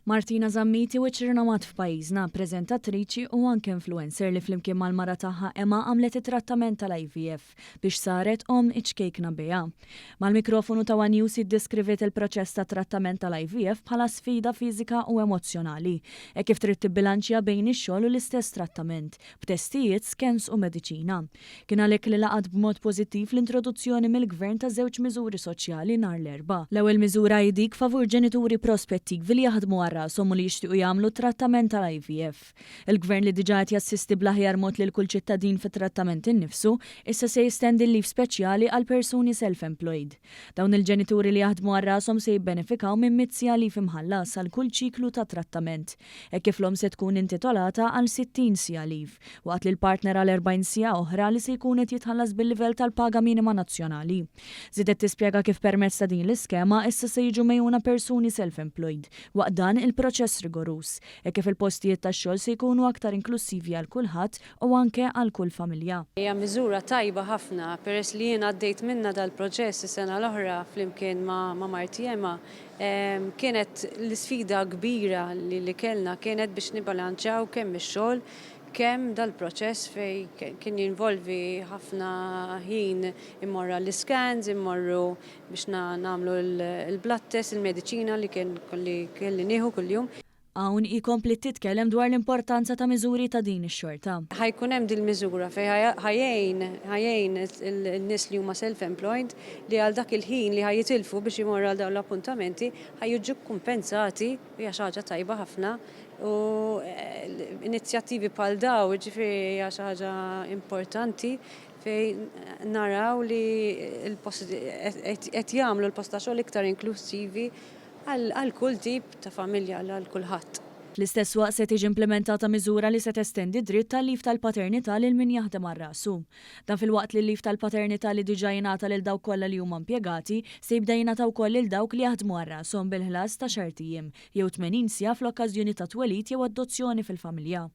Martina Zammit hi wiċċ rinomat f'pajjiżna, preżentatriċi u anke influencer li flimkien mal-mara tagħha Emma għamlet it-trattament tal-IVF biex saret omm iċ-ċkejkna Bea. Mal-mikrofonu ta' one News hi ddeskriviet il-proċess tat-trattament tal-IVF bħala sfida fiżika u emozzjonali, hekk kif trid tibbilanċja bejn ix-xogħol u l-istess trattament, b'testijiet, scans u mediċina. Kien għalhekk li laqat b'mod pożittiv l-introduzzjoni mill-Gvern ta' żewġ miżuri soċjali nhar l-Erbgħa. L-ewwel miżura hi dik favur ġenituri prospettivi li jaħdmu għal rashom u li jixtiequ jagħmlu t-trattament tal-IVF. Il-Gvern li diġà qed jassisti bl-aħjar mod lil kull ċittadin fit-trattament innifsu, issa se jestendi l-leave speċjali għal persuni self-employed. Dawn il-ġenituri li jaħdmu għal rashom se jibbenefikaw minn 100 siegħa leave imħallas għal kull ċiklu ta' trattament, hekk kif l-omm se tkun intitolata għal 60 siegħa leave, waqt li l-partner għal 40 siegħa oħra li se jkun qed jitħallas bil-livell tal-paga minima nazzjonali. Żiedet tispjega kif permezz ta' din l-iskema issa se jiġu megħjuna persuni self-employed waqt dan il-proċess rigoruż, hekk kif il-postijiet tax-xogħol se jkunu aktar inklussivi għal kulħadd u anke għal kull familja. Hija miżura tajba ħafna peress li jien għaddejt minnha dal-proċess is-sena l-oħra flimkien ma' marti Emma. Kienet l-isfida kbira li kellna kienet biex nibalanċjaw kemm ix-xogħol kemm dal-proċess fejn kien jinvolvi ħafna ħin immorru għall-iscans, immorru biex nagħmlu l-blood test, il-mediċina li kien kelli nieħu kuljum. Hawn hi kompliet titkellem dwar l-importanza ta' miżuri ta' din ix-xorta. Ħa jkun hemm dil-miżura fejn ħa jgħin ħa jgħin in-nies li huma self-employed li għal dak il-ħin li ħa jitilfu biex imorru għal dawn l-appuntamenti ħa jiġu kkumpensati u hija xi ħaġa tajba ħafna u inizjattivi bħal dawn jiġifieri hija xi ħaġa importanti fejn naraw li l-post qed jagħmlu l-post ta' xogħol iktar inklussivi għal kull tip ta' familja, għal kulħadd. Fl-istess waqt se tiġi implimentata miżura li se testendi d-dritt tal-leave tal-paternità lil min jaħdem għal rasu. Dan filwaqt li l-leave tal-paternità li diġà jingħata lil dawk kollha li huma impjegati se jibda jingħata wkoll lil dawk li jaħdmu għal rashom bil-ħlas ta' xahart ijiem jew 80 siegħa fl-okkażjoni ta' twelid jew adozzjoni fil-familja.